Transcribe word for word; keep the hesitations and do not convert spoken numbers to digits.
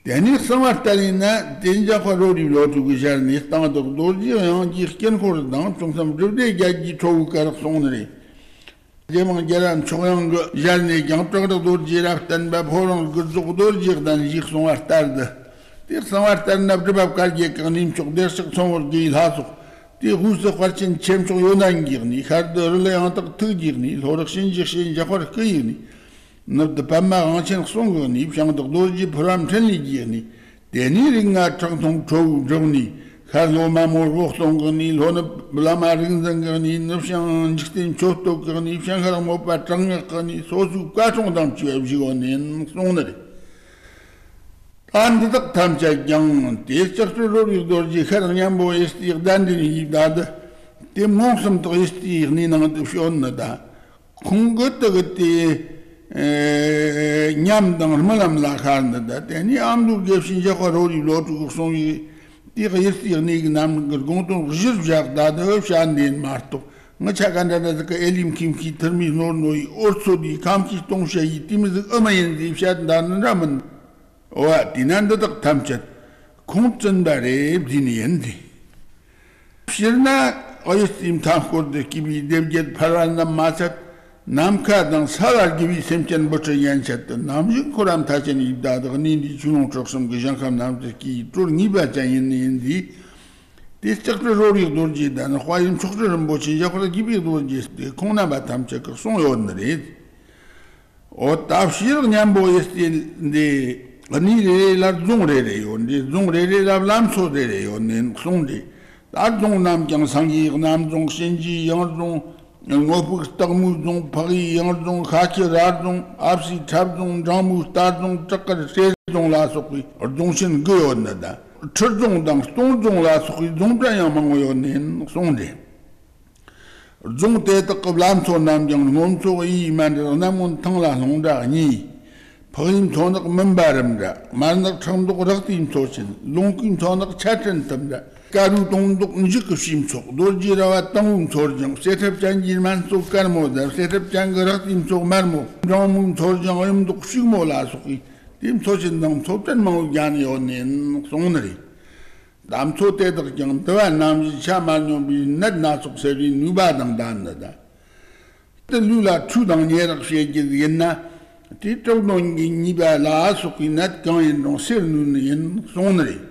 དེ་ནས་གསང་བ་ལྟར་ཡིན་ན་དེ་འཇམ་དཔལ་རོ་རིའི་ལོ་དྲུག་གི་ཞལ་ནས་སྟེང་དུ་རྡོ་རྗེ་དབྱངས་ཀྱི་དཀྱིལ་འཁོར་དང་བྱང་སེམས་སྒྲུབ་སྡེ་བརྒྱད་ཀྱི་ཁྲོ་བོའི་སྐད་རགས་གསུངས་ནི་རེད། རྗེ་འབངས་རྒྱལ་བ་མཆོག་དབྱངས་ཀྱི་ཞལ་ནས་ཀྱང་བྲག་རི་རྡོ་རྗེ་རབ་བརྟན་པ་ཕོ་བྲང་དགུ་རྫོགས་རྡོ་རྗེ་གདན་བཞིའི་གསང་བ་ལྟར་དུ། དེ་གསང་བ་ལྟར་ན་སྒྲུབ་པ་བཀའ་བརྒྱད་ཀྱི་གནས་མཆོག་བདེ་གཤེགས་ཚོམ་བུ་དགུའི་ལྷ་ཚོགས། དེ་དབུས་སུ་དཔལ་ཆེན་ཆེ་མཆོག་ཡོན་ཏན་གྱི་གནས། ཤར་དུ་རི་ལ་ཡང་དག་ཐུགས་ཀྱི་གནས། ལྷོར་གཤིན་རྗེ་གཤེད་འཇམ་དཔལ་སྐུ་ཡི་གནས། ནུབ་ཏུ་པདྨ་དབང་ཆེན་གསུང་གི་གནས། བྱང་དུ་རྡོ་རྗེ་ཕུར་པ་འཕྲིན་ལས་ཀྱི་གནས། དེ་ནས་རིགས་ལྔ་ཁྲག་འཐུང་ཁྲོ་བོའི་སྒྲུབ་གནས། ཤར་ལྷོ་མ་མོ་རྦོད་གཏོང་གི་གནས། ལྷོ་ནུབ་བླ་མ་རིག་འཛིན་གྱི་གནས། ནུབ་བྱང་འཇིག་རྟེན་མཆོད་བསྟོད་ཀྱི་གནས། བྱང་ཤར་དམོད་པ་དྲག་སྔགས་ཀྱི་གནས། སོ་སོའི་བཀའ་འཁྲུངས་དང་བཅས་པ་བཞུགས་ཡོད་ནས་གསུངས་ནི་རེད། ད་འདི་དག་ཐམས་ཅད་ཀྱང་དེ་ལྕགས་སྤྲུལ་རོ་རིའི་རྡོ་རྗེ་ཤར་གཉན་པོ་ཨེ་སྟི་གདན་འདྲེན་ཡིས་བདག་ཏུ། དེ་མངོན་སུམ་དུ་ཨེ་སྟིའི་གནས་ནང་དུ་བྱོན་ནི་དང་། ཁོང་གི་དུ་གི་དེ་ཉམས་དང་རྨི་ལམ་ལ་ཤར་ནི་དང་། དེ་ནས་ཨ་མདོའི་དགེ་བཤེས་འཇམ་དཔལ་རོ་རིའི་ལོ་དྲུག་གསུང་བའི་དེ་ཨེ་སྟིའི་གནས་ཀྱི་རྣམ་གྲངས་ཀྱི་དགོངས་དོན་གཞིར་བཞག་ད་དུ་བྱ་འདི་མ་གཏོགས། ངི་ཆ་ག་འདྲ་འདྲ་ཟིག་གི་ཨེ་ལིམ་ཁིམ་ཁིའི་ཐུར་མའི་ནོར་ནོ་ཡི་འོར་ཚོད་ཡི་ཁམ་ཁིའི་སྟོང་བཤད་ཡི་དེ་མི་ཟིག་ཨུ་མ་ཡིན་ཟིག་བཤད་འདྲ་ནི་འདྲ་མིན། འོ་དེས་ན་འདི་དག་ཐམས་ཅད་ཁུངས་བཙུན་པ་རེད་བཟླས་ནི་ཡིན་ཏེ། སྤྱིར་ན་ཨེ་སྟིའི་མཐའ་སྐོར་དུ་སྐྱེས་པའི་སྡེ་བརྒྱད་ཕལ་བ་རྣམས་མ་ཚད། ནམ་མཁའ་དང་ས་ལ་རྒྱུ་བའི་སེམས་ཅན་འབུ་ཕྲུག་ཡན་ཆད་དུ་ནམ་ཞིག་འཁོར་བ་མཐའ་ཅན་ཡིན་ད་དག་གནས་འདིའི་ཆོས་ལོངས་སྤྱོད་གསུམ་གྱི་ཞིང་ཁམས་རྣམས་སུ་སྐྱེ་ཡི་གྲོལ་ངེས་པ་ཅན་ཡིན་ནི་ཡིན་ཏེ། དེ་ལྕགས་སྤྲུལ་རོ་རིའི་རྡོ་རྗེ་དང་དཔལ་ཡུལ་མཆོག་སྤྲུལ་རིན་པོ་ཆེ་འཇམ་དཔལ་དགྱེས་པའི་རྡོ་རྗེ་སྟེ་ཁོང་རྣམ་པ་ཐམས་ཅད་ཀྱིས་གསུངས་ཡོད་ནི་རེད། འོ་ད་ཕྱི་རག་གཉན་པོ་ཨེ་སྟི་འདི་གནས་རེ་རེ་ལ་རྫོང་རེ་རེ་ཡོད་འདི། རྫོང་རེ་རེ་ལ་བླ་མཚོ་རེ་རེ་ཡོད་ནི་གསུངས་འདི། ད་རྫོང་རྣམས་ཀྱང་སངས་རྒྱས་རྣམ་རྫོང་། གཤིན་རྗེའི་ཡང་རྫོང་། སྔོ་ཕུག་སྟག་མོའི་རྫོང་། འཕགས་ཡུལ་ཡང་རྫོང་། ཤ་ཁྱི་ར་རྫོང་། ཨ་བསའི་ཁྲབ་རྫོང་། འབྲང་མོའི་རྟ་རྫོང་། བྲག་དཀར་སྲས་རྫོང་ལ་སོགས་པའི་རྫོང་ཆེན་དགུ་ཡོད་ནི་དང་། ཁྲི་རྫོང་དང་སྟོང་རྫོང་ལ་སོགས་པའི་རྫོང་འདྲ་ཡང་མང་བོ་ཡོད་ནི་གསུངས་འདི། རྫོང་དེ་དག་གི་བླ་མཚོ་རྣམས་ཀྱང་སྔོན་མཚོ་གཡས་མ་འདྲ། གནམ་སྔོན་ཐང་ལ་ལྷུང་འདྲ་གཉིས། འཕགས་ཡུལ་མཚོ་ནག་མུན་པ་རུམ་འདྲ། མར་ནག་ཁྲག་མདོག་རག་ཏུའི་མཚོ་ཆེན། ལུང་ཀུའི་མཚོ་ནག་ཆ་ཕྲན་ཐུབ་འདྲ། དཀར་རུའི་དོང་མདོག་འཇིག་གི་བྱིའུ་མཚོ། རྡོ་རྗེ་ར་བ་དང་པོའི་མཚོ་རྒྱང་། བསེ་ཁྲབ་ཅན་གྱི་སྨན་གཙོ་དཀར་མོ་དང་། བསེ་ཁྲབ་ཅན་གྱི་རག་ཏུའི་མཚོ་དམར་མོ། འབྲང་མོའི་མཚོ་རྒྱང་གཡུ་མདོག་ཕྱུག་མོ་ལ་སོགས་པའི་དེའི་མཚོ་ཆེན་དང་མཚོ་བྲན་མང་བོ་བརྒྱ་ནས་ཡོད་ནས་གསུངས་ནི་རེད། ད་མཚོ་དེ་དག་ཀྱང་འདུ་བ་ནམ་བཞིན་ཆ་མ་སྙོམས་པའི་ནད་སྣ་ཚོགས་སེལ་བའི་ནུས་པ་དང་ལྡན་ནི་དང་། དེ་ལུས་ལ་འཁྲུ་དང་ཉེ་རགས་བྱེད་རྒྱུ་ཡིན་ན། དེའི་གྲོགས་གདོན་གྱི་ཉེས་པ་ལ་སོགས་པའི་ནད་གང་ཡིན་རུང་སེལ་ནུས་ནི་ཡིན་གསུངས་ནི་རེད།